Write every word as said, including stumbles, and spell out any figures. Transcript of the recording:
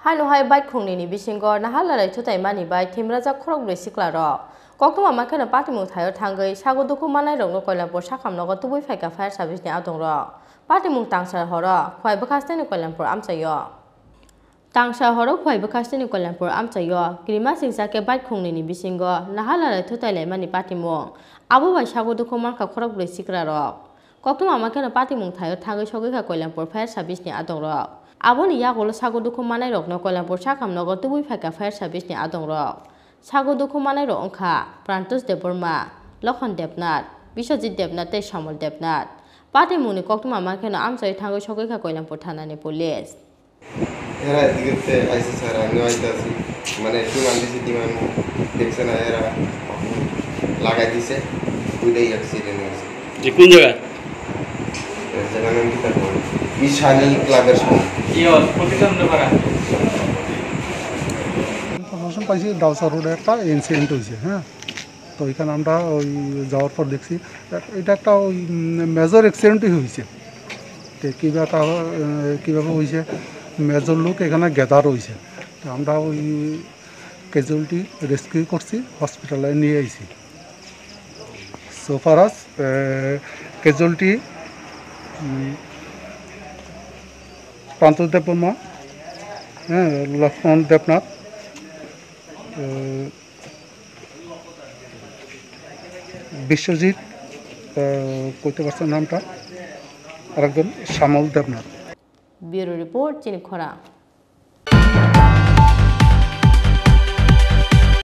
Haino hai bike khungnini bisingo naha larai thutaimani bai thimrajak khorokbrwi siklarok. Koktwma makheno patimung thaio thangwi sago dukhu manairokno Koilampur sakham nogo tubui phaikha fire service ni adongrok. Patimung tangsa horo Khwai bwkhasteni Koilampur amchaio. Tangsa horo Khwai bwkhasteni Koilampur amchaio krima singsa khe bike khungnini bisingo naha larai thutai laimani patimung. Abo bai sago dukhu mankha khorokbrwi sikrarok. Koktwma makheno patimung thaio thangwi sogwi kha Koilampur fire service ni adongrok. Aboni yagulo sago dukhu manairokno Koilampur sakham nogo tubui phaikha fire service ni adongrok. Sago dukhu manairok wngkha Prantosh Debbarma, Lokhon Debnath, Biswajit Debnath tei Samol Debnath. Patimungni koktwma makheno amchaio thangwi sogwi kha Koilampur thanani police. এরা এদিকে আইসে স্যার, আমিও আইতে আছি। মানে টিম আনতেছি, টিম আমি দেখছে না, এরা লাগাই দিছে, দুইটাই অ্যাক্সিডেন্ট হয়েছে। যে কোন জায়গা? এর জায়গার নাম কি তারপর? ঈশানী ক্লাবের সামনে। ইয়ো, প্রতিদ্বন্দ্বী পাড়া। ইনফরমেশন পাইছি ডালসা রোডে একটা ইনসিডেন্ট হয়েছে, হ্যাঁ। তো এখানে আমরা ওই যাওয়ার পর দেখছি এ-, এটা একটা ওই, উম, মেজর অ্যাক্সিডেন্টই হয়েছে। তো কীভাবে তা, এ, কীভাবে হয়েছে, মেজর লোক এখানে গ্যাদার হয়েছে। তো আমরা ওই ক্যাজুয়ালিটি রেস্কিউ করছি, হসপিটালে নিয়ে আইছি। সো ফার আস, এ, ক্যাজুয়ালিটি, উম, প্রান্ত দেববর্মা, হ্যাঁ, লক্ষ্মণ দেবনাথ, এ, বিশ্বজিৎ, আহ, কইতে পারছে নামটা, আরেকজন শ্যামল Debnath. Bureau report, Chini Khorang.